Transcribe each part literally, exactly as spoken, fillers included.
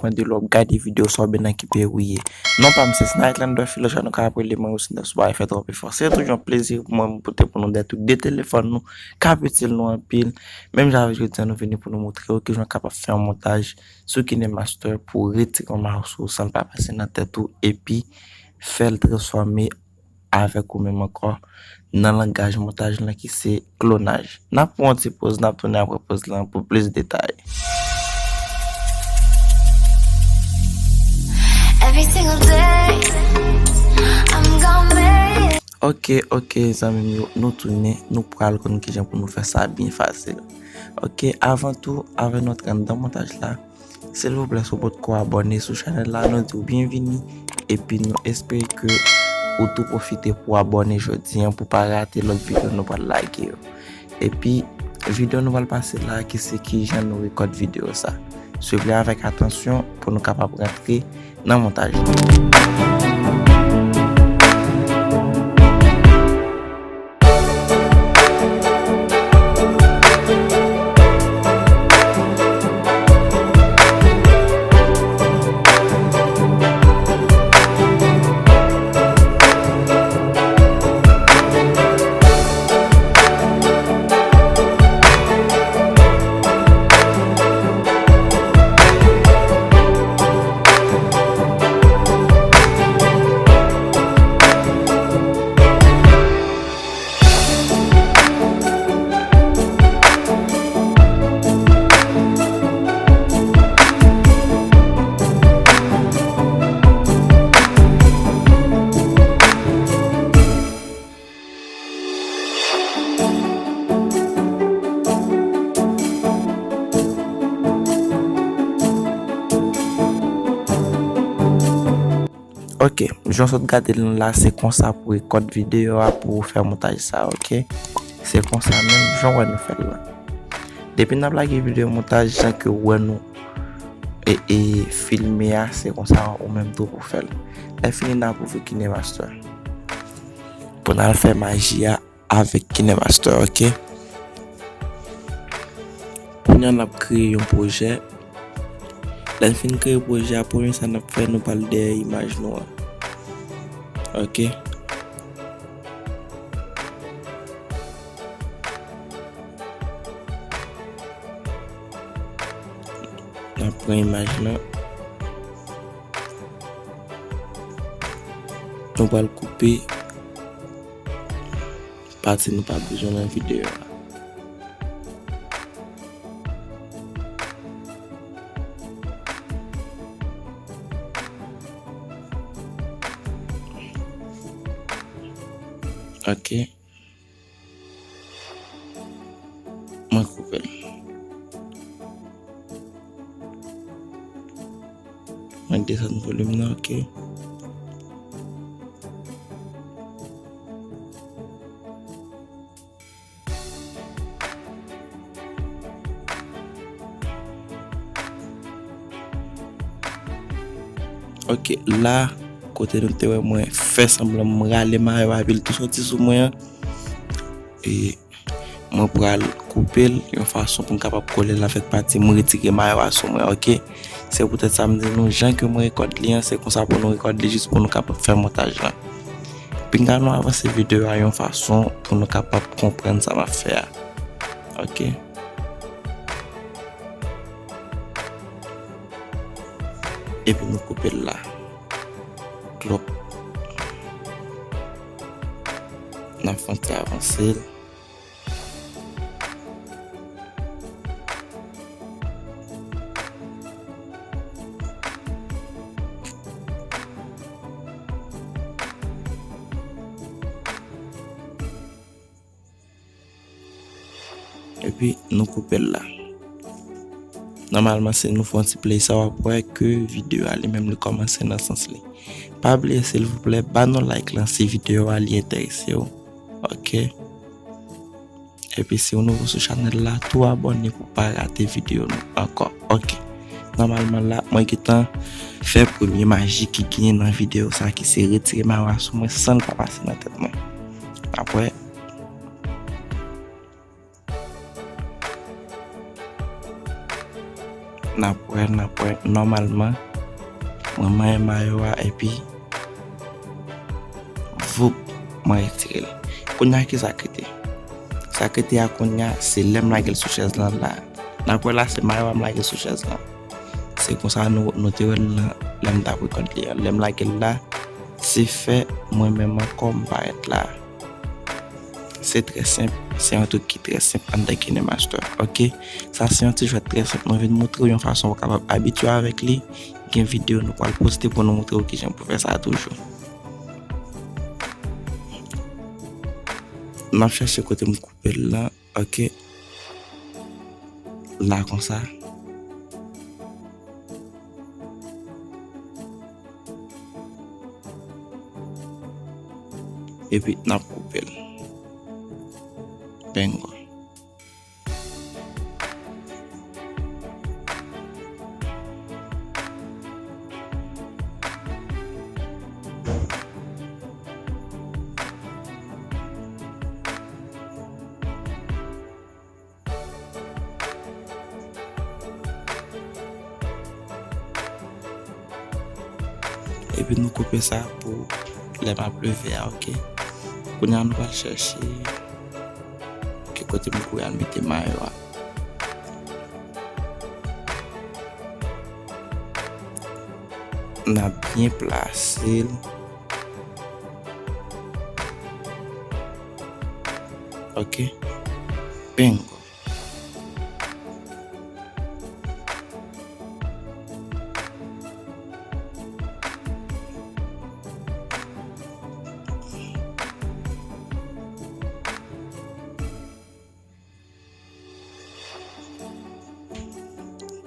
mande lè w ap gade videyo sa oubyen nan ki peyi w ye. Non pa m se Snightlander Philo, jan nou ka ap rele mwen, ou sinon sou bagay fè twòp efò. Se toujou yon plezi pou mwen pote pou nou de twoup de telefòn nou k ap itil nou anpil. Menm jan avèk jodi a, nou vini pou nou montre w kijan w kapab fè yon montaj sou KineMaster pou w retire yon mawo sou ou san l pa pase nan tèt ou epi fè l transfòme avèk ou menm ankò nan langaj montaj lan ki se klonaj. N ap pran yon ti poz, n ap tounen apre poz lan pou plis detay. Every single day, I'm gonna make it. Ok, ok, zanmi m yo, nou tounen, nou pral konn kijan pou nou fè sa byen fasil. Ok, avan tou, avan nou antre anndan montaj la, silvouplè, si w potko abòne sou chanèl la, nou di w byenvini, epi nou espere ke ou tou pwofite pou abòne jodi a, pou pa rate lòt videyo nou pral lage yo. Epi, videyo nou pral pase la, ki se kijan nou rekòd videyo sa. Swiv li avèk atansyon pou nou kapab rantre nan montaj la. Ok, jan w sot gade l la, se konsa pou rekòd videyo a, pou w fè montaj sa, ok? Se konsa menm, jan w wè nou fè l la. Depi n ap lage videyo montaj, jan ke w wè nou e, e filme a, se konsa ou menm tou pou fè l. Lè fini, n ap ouvri KineMaster. Pou n al fè maji a, avèk KineMaster, ok? Kounye a n ap kreye yon pwojè. Lè n fin kreye pwojè a, premye sa n ap fè, nou pral dèyè imaj nou an. Ok? N ap pran imaj lan. Nou pral koupe pati nou pa bezwen nan videyo a. Ok. Mwen koupe l. Mwen desann volim nan, ok. Ok, la, kote nou te wè mwen fè sanblan m rale mayo a, epi l tou soti sou mwen an. E mwen pral koupe l yon fason pou m kapab kole l avèk pati m retire mayo a sou mwen, ok? Se poutèt sa m di nou, jan ke mwen rekòd li an, se konsa pou nou rekòd li jis pou nou kapab fè montaj lan. Pinga nou avanse videyo a yon fason pou nou kapab konprann sa m ap fè a. Ok? Epi nou koupe l la. Klòp. N ap fè yon ti avanse l. Epi nou koupe l la. Nòmalman, si nou fè yon ti play sa, w ap wè ke videyo a li menm li kòmanse nan sans li. Pa bliye, silvouplè, ba nou like lan si videyo a li enterese w. Ok. Epi si w nouvo sou chanèl la, tou abòne pou w pa rate videyo nou ankò. Ok. Nòmalman la, mwen gentan fè premye maji ki genyen nan videyo sa, ki se retire mayo a sou mwen san l pa pase nan tèt mwen. Apre, N ap wè, n ap wè. Nòmalman, mwen manyen mayo a epi voup, mwen retire l. Kounye a ki sa k rete? Sa k rete a kounye a, se lè m lage l sou chèz lan la. N ap wè la, se mayo a m lage sou chèz lan. Se konsa nou, nou te wè l nan lè m t ap rekòd li an. Lè m lage l la, se fè mwen menm ankò m parèt la. Se trè senp, se yon trik ki trè senp anndan KineMaster, oke? Sa se yon ti jwèt trè senp, mwen vin montre w yon fason ou kapab abitye avèk li. Gen videyo nou pral poste pou nou montre w kijan pou fè sa toujou. M ap chèche kote m koupe l lan, oke? La konsa. Epi n ap koupe l. Bingo. Epi nou koupe sa pou lè m ap leve a, oke? Kounye a nou pral chèche ki kote m kouri al mete mayo a. N ap byen plase l. Oke. Bingo.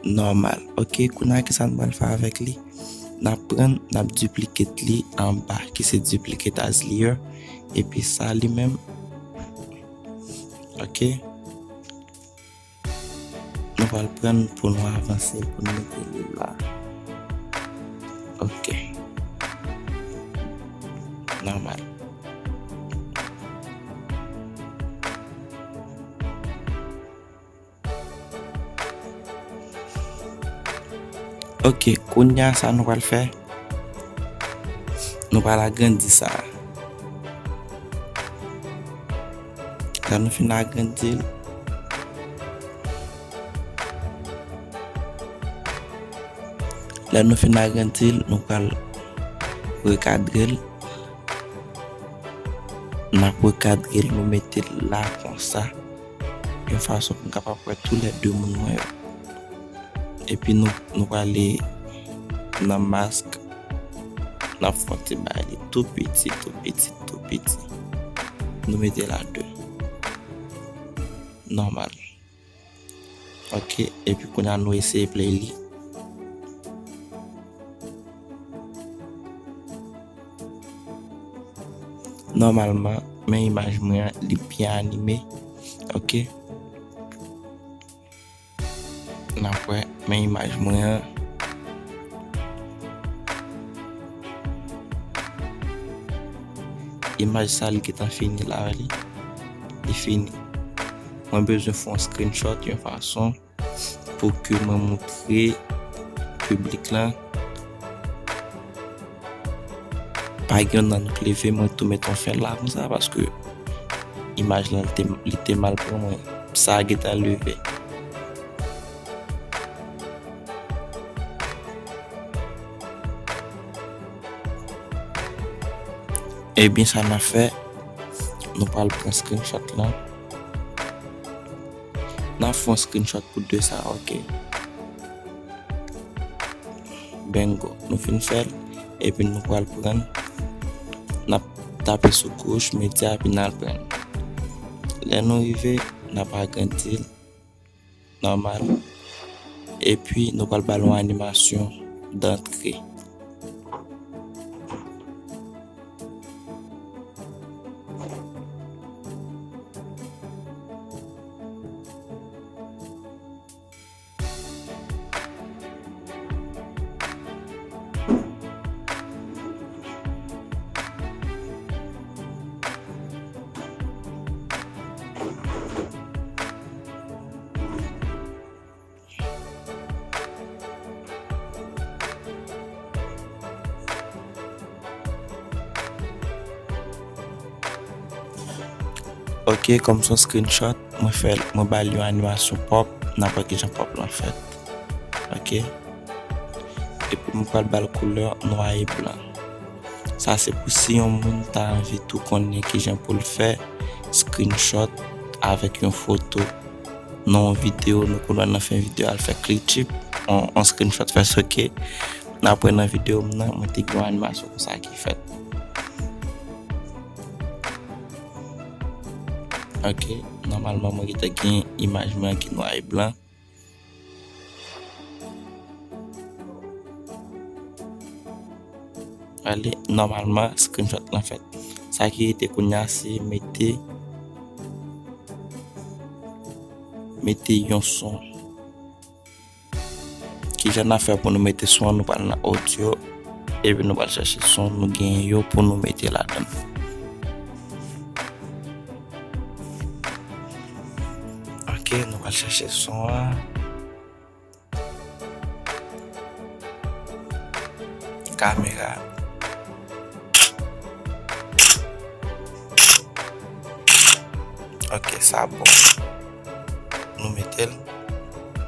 Nòmal. Oke, kounye a ki sa n pral fè avèk li? N ap pran, n ap duplicate li anba, ki se duplicate as layer. Epi sa li menm, oke. Nou pral pran pou nou avanse, pou nou mete li la. Oke. Nòmal. Oke, kounye a sa nou pral fè, nou pral agrandi sa. Lè nou fin agrandi l, lè nou fin agrandi l, nou pral rekadre l. N ap rekadre l, nou mete l la konsa. Yon fason pou m kapab wè toulède moun mwen yo. Epi nou, nou prale nan mask, n ap fè yon ti bagay li tou piti, tou piti, tou piti. Nou mete la de. Nòmal. Oke, epi kounye a nou eseye play li. Nòmalman, men imaj mwen an, li byen anime. Oke. N ap wè, men imaj mwen an. Imaj sa, li gentan fini la, li, li fini. Mwen bezwen fè yon screenshot yon fason pou ke mwen montre piblik lan. Pa gen yon nan nou k leve, mwen tou met yon fen la konsa, paske imaj lan, li te, li te mal pran mwen. Sa gentan leve. Ebyen, sa n ap fè, nou pral pran screenshot lan. N ap fè yon screenshot pou de sa, oke. Bingo. Nou fin fè l, epi nou pral pran, n ap tape sou gauche, medya, epi n al pran. Lè nou rive, n ap agrandi l, nòmal. Epi, nou pral ba l yon animasyon dantre. Ok, kòm se yon screenshot, mwen fè, mwen ba l yon animasyon pop, n ap wè kijan pop lan fèt. Ok. Epi mwen pral ba l koulè nwa e blan. Sa se pou si yon moun ta anvi tou konnen kijan pou l fè screenshot avèk yon foto nan yon videyo, nou konn wè nan fen videyo a l fè clip, on, on screenshot fè soke. N ap wè nan videyo m nan, mwen te gen yon animasyon konsa ki fèt. Ok, nòmalman mwen gentan gen imaj mwen ki nwa e blan. Ale, nòmalman, screenshot lan fèt. Sa ki rete kounye a, se mete, mete yon son. Kijan n ap fè pou nou mete son an? Nou pral nan audio, epi nou pral chèche son nou genyen yo pou nou mete ladan l. Ok, nou pral chèche son an. Kamera. Ok, sa bon. Nou mete l.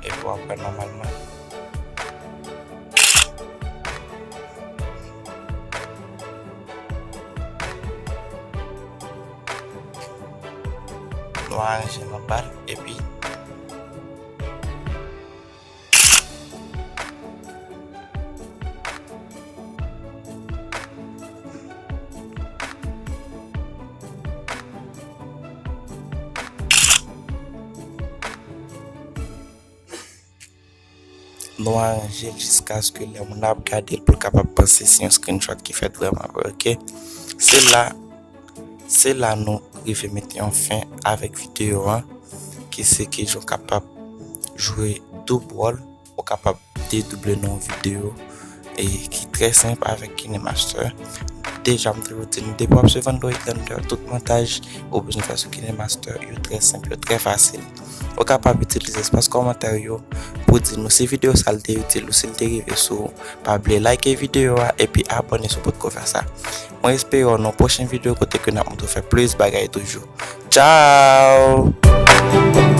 Epi w ap wè nòmalman. Nou aranje l anba l, epi nou aranje l jiskaske lè moun nan ap gade l pou l kapab panse se yon screenshot ki fèt vrèman vre, ok? Se la, se la nou rive mete yon fen avèk videyo an, ki se kijan w kapab jwe doub wòl, ou kapab dedouble nan yon videyo, e ki trè senp avèk KineMaster. Deja, m toujou di nou, depi w ap swiv Android Lender, tout montaj ou bezwen fè sou KineMaster, yo trè senp, yo trè fasil. Ou kapab itilize espas kòmantè yo pou di nou si videyo sa l te itil ou si l te rive sou ou. Pa bliye like videyo a epi abòne si w potko fè sa. Mwen espere w nan yon pwochen videyo kote ke n ap montre w fè plis bagay toujou. Tchao!